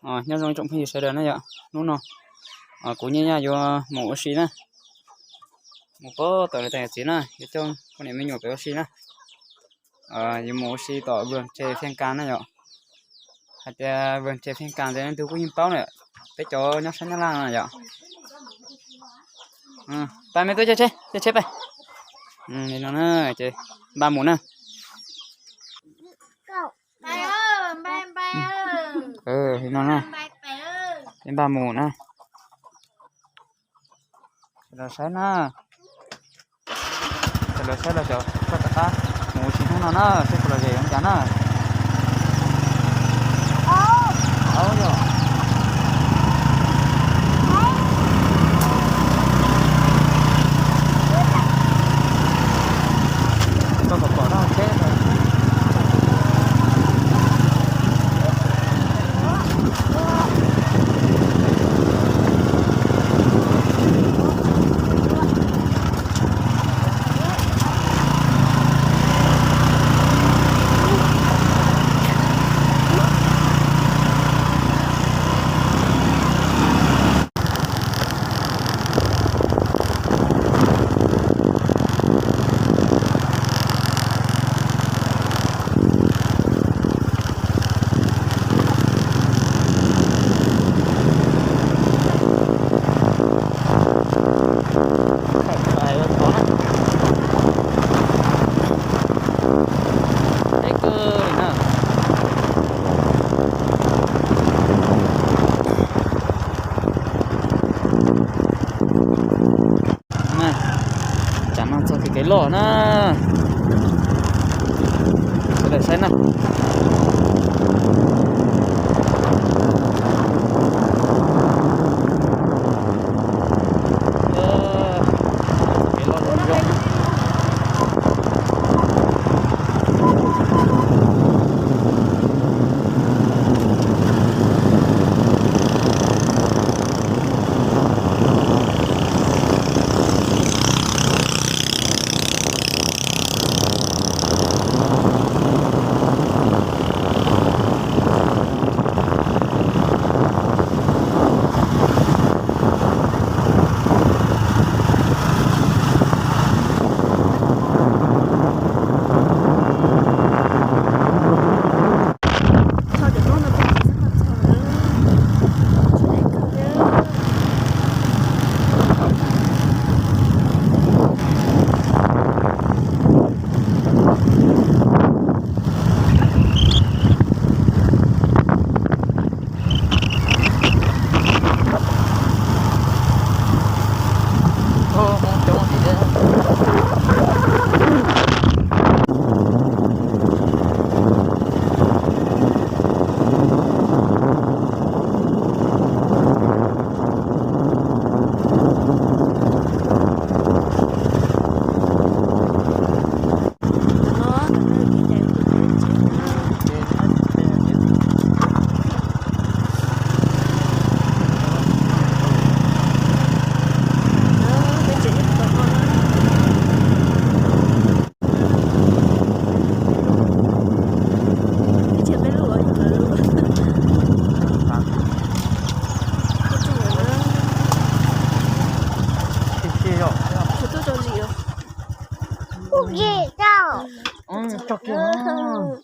Nyob zoo tsoom phooj ywg sawv daws na yom, hnub no kuv nyaj nyaj yuav mus ua si na, mus pab tawm niam tais yawm txiv na, yuav coj poj niam me nyuam pem ua si na. Yuav mus ua si tom vườn chè Phiêng Căng na yom. Hais tias vườn chè Phiêng Căng ces leej twg kuj yeej paub na, peb cov nyob sab Nyab Laj no yom. Pab me tub caij tsheb, caij tsheb pab. Li no na, ces npaj mus na. Li no na, ces npaj mus na. Sawv daws saib na, sawv daws saib los xyov koj rov qab mus ua si hnub no na, seb puas lom zem zoo cas na. Yog koj kom pom rau tsheb. Tsam no txog kev loj na, sawv daws saib na. Tso kiag.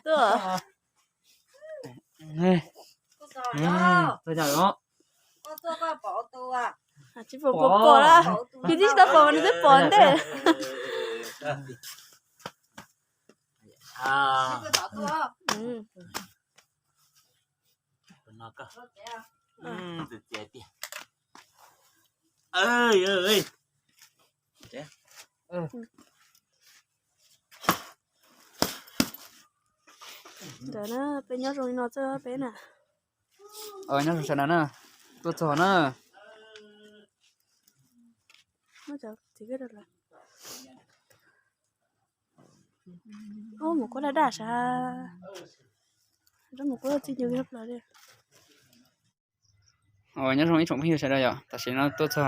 Tuaj. Tsis pom, pom, pom lawm. Yus twb tsis tau pom mas nws twb pom ntej. Ntawd na, peb nyob zoo li no xwb peb na. Nyob zoo sawv daws na, tuaj txog na. Mus kuab daj daj sav, mus kuab txij nyuj plas li. Nyob zoo ib tsoom phooj ywg sawv daws yom, tam sim no tuaj txog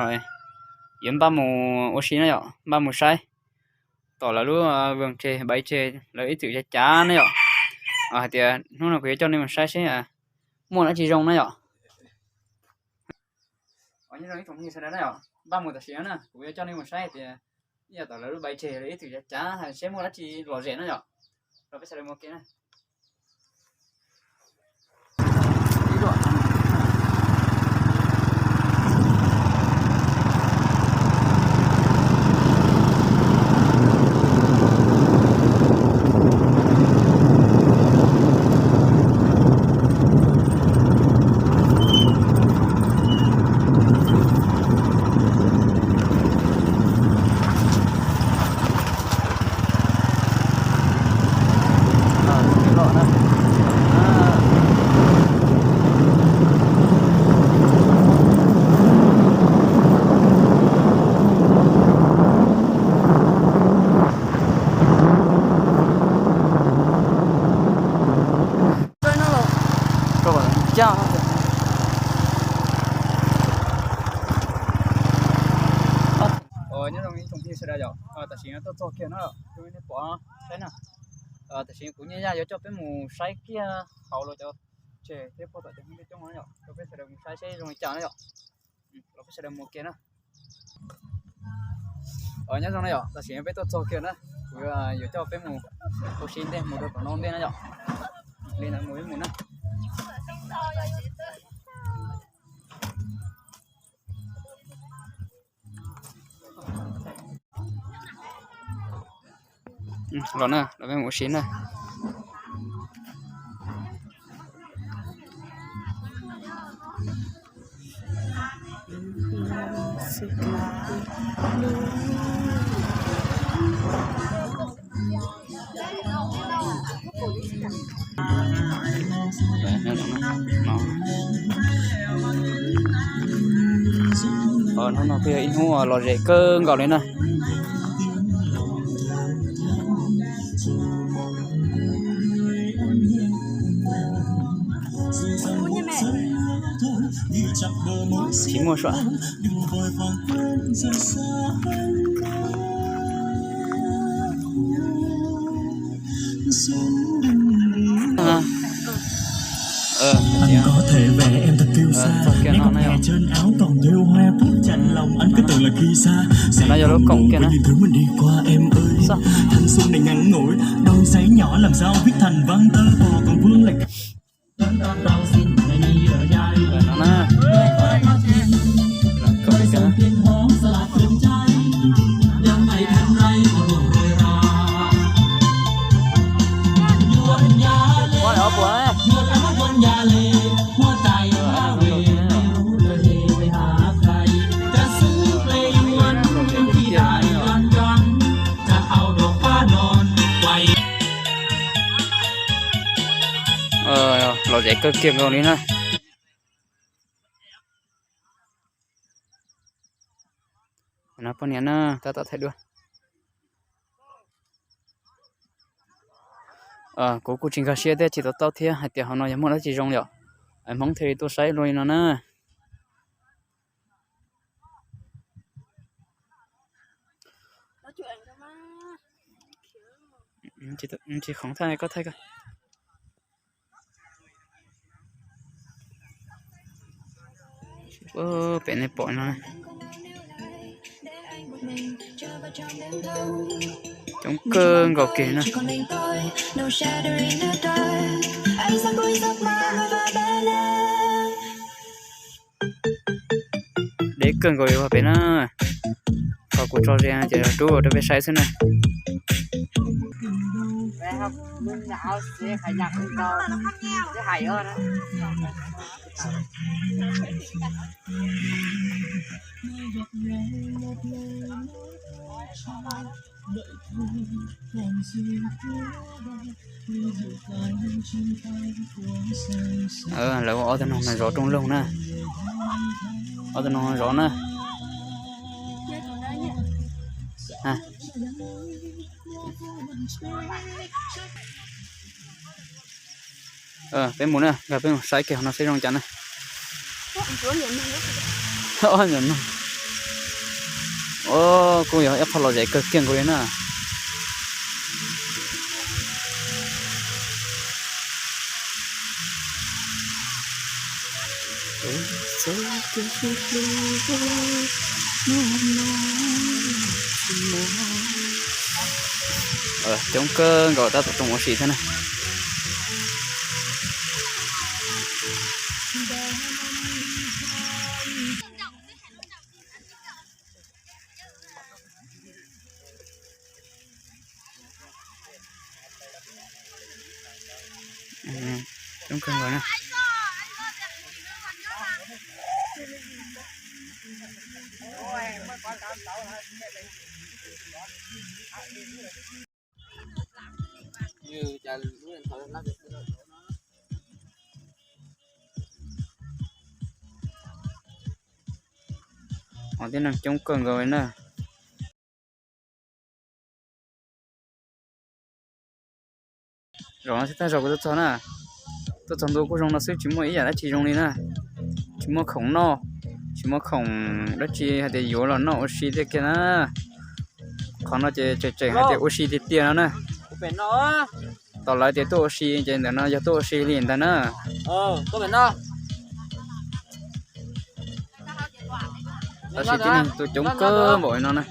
yuav npaj mus ua si na yom, npaj mus saib tom lawv lub vwm tseg, npaj tseg lawv ib txwm cav cav na yom. Hais tias hnub no kuv yuav coj nej mus saib seb muaj dab tsi zoo na yom. Nyob zoo ib tsoom phooj ywg sawv daws na yom, npaj mus tam sim no na kuv yuav coj nej mus saib hais tias ib yam tom lawv lub npaj tseg lawv ib txwm cav cav seb muaj dab tsi lom zem na yom. Los peb sawv daws mus ua ke na. Nyob zoo ib tsoom phooj ywg sawv daws yom, tam sim no tuaj txog kiag no, nej pom saib na. Tam sim kuv Nyiaj Yaj yuav coj peb mus saib kiag hauv los cov tseg thiab puag tom cov hmoob coob coob no yom, coj peb sawv daws mus saib seb zoo li cas na yom. Los peb sawv daws mus kiag na. Nyob zoo na yom, tam sim no peb tuaj txog kiag na, kuv yuav coj peb mus ua si ntej mus rau tom no ntej na yom. Li ntawd mus peb mus na. Los na, los peb mus ua si na. Hnub no kuj yog ib hnub lom zem kawg nkaus li na. Tsis muaj sua. Anh có thể về em thật kiêu sa, nét ngọc ngà trên áo còn thêu hoa, bức tranh lòng anh cứ tưởng là khi xa. Sẽ no yog lub koom kiag na. Thanh xuân này ngắn ngủi, đôi giấy nhỏ làm sao viết thành văn tơ vò còn vương lại. Lom zem kawg kiag nkaus li na. No poj niam na, tab tom thaij duab. Kuv kuj tsis nkag siab thiab tsis to taub thiab hais tias hauv no yog muaj dab tsi zoo yom. Hmoob thiaj li tuaj saib luaj li no na. Tsis khoom thaij, koj thaij koj. Pem nej pom no, coob kawg nkaus kiag na. Deb kawg nkaus li pem na. Qhov kuv tso ze ces rub rau peb saib xwb na. Lawv ua ob tug noog no zov rooj loog na. Ob tug noog zov na. Peb mus na, nkag peb mus saib kiag hauv no seb zoo cas na. Ob nyuag no. Kuj yog ib qho lom zem kawg kiag nkaus li na. Coob kawg nkaus, tab tom tuaj ua si thiab na. Coob kawg nkaus na. Ov, tib neeg coob kawg nkaus li na. Zaum no thiab tag zaum kuv tuaj txog na, tuaj txog ntua kuj zoo no xwb, tsis muaj ib yam dab tsi zoo li na. Tsis muaj khoom noj, tsis muaj khoom dab tsi hais tias yuav los noj ua si tiag kiag na. Qhov no ces tseem tseem hais tias ua si tiag tiag no na. Tau lawv tias tuaj ua si ces ntawm no yog tuaj ua si li ntag na. Tab sis tib neeg tuaj coob kawg npaum li no na.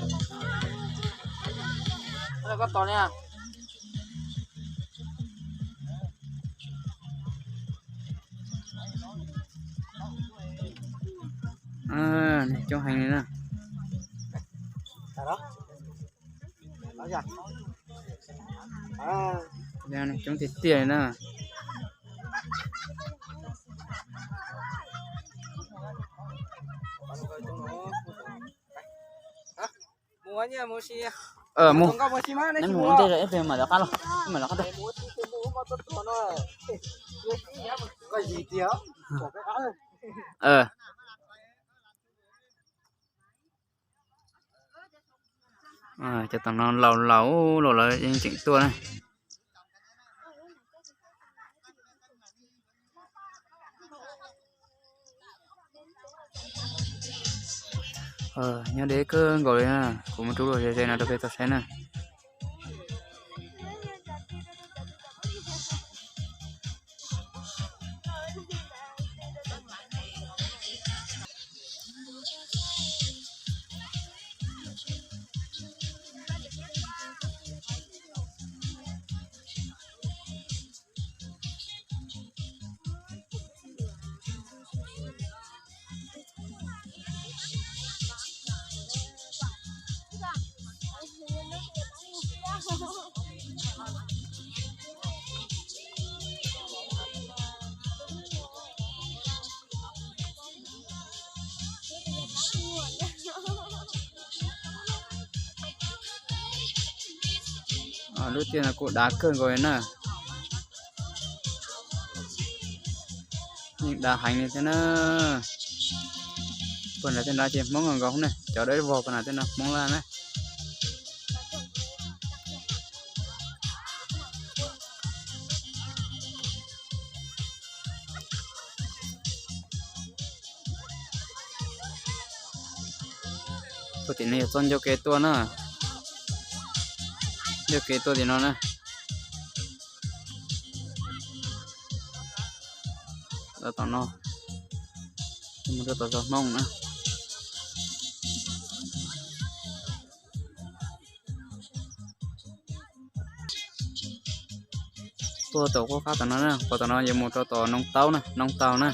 Coob heev li na. Coob tiag tiag li na. Mus, neb mus ua ntej, ib pliag mam lawv qab los, mam lawv qab tuaj. Cov tom no laus laus, laus lawv yeej tseem tuaj na. Nyob deb kawg nkaus li na, kuv muab rub lub ze ze no rau peb tau saib na. Lub tiaj no kuj dav kawg nkaus li na. Yeej dav heev li thiab na. Puag nram tej no ces Hmoob nkaus nkaus ne, cov dawb vog puag nram tej no Hmoob laj na. Puag tim no yog txoj ncauj kev tuaj na. Ncauj kev tuaj tim no na. Tom no, mus rau tom zos Hmoob na. Tuaj tom qub qab tom no na, pos tom no yuav mus rau tom Noo Taub na, Noo Taub na.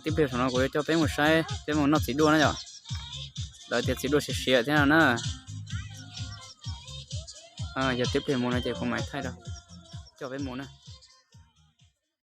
Tib pliag saum no kuv yuav coj peb mus saib, peb mus noj txiv duaj na yom. Lawv tias txiv duaj siav siav thiab no na. Yog tib pliag mus no ces kuv mam thaij rau, coj peb mus na.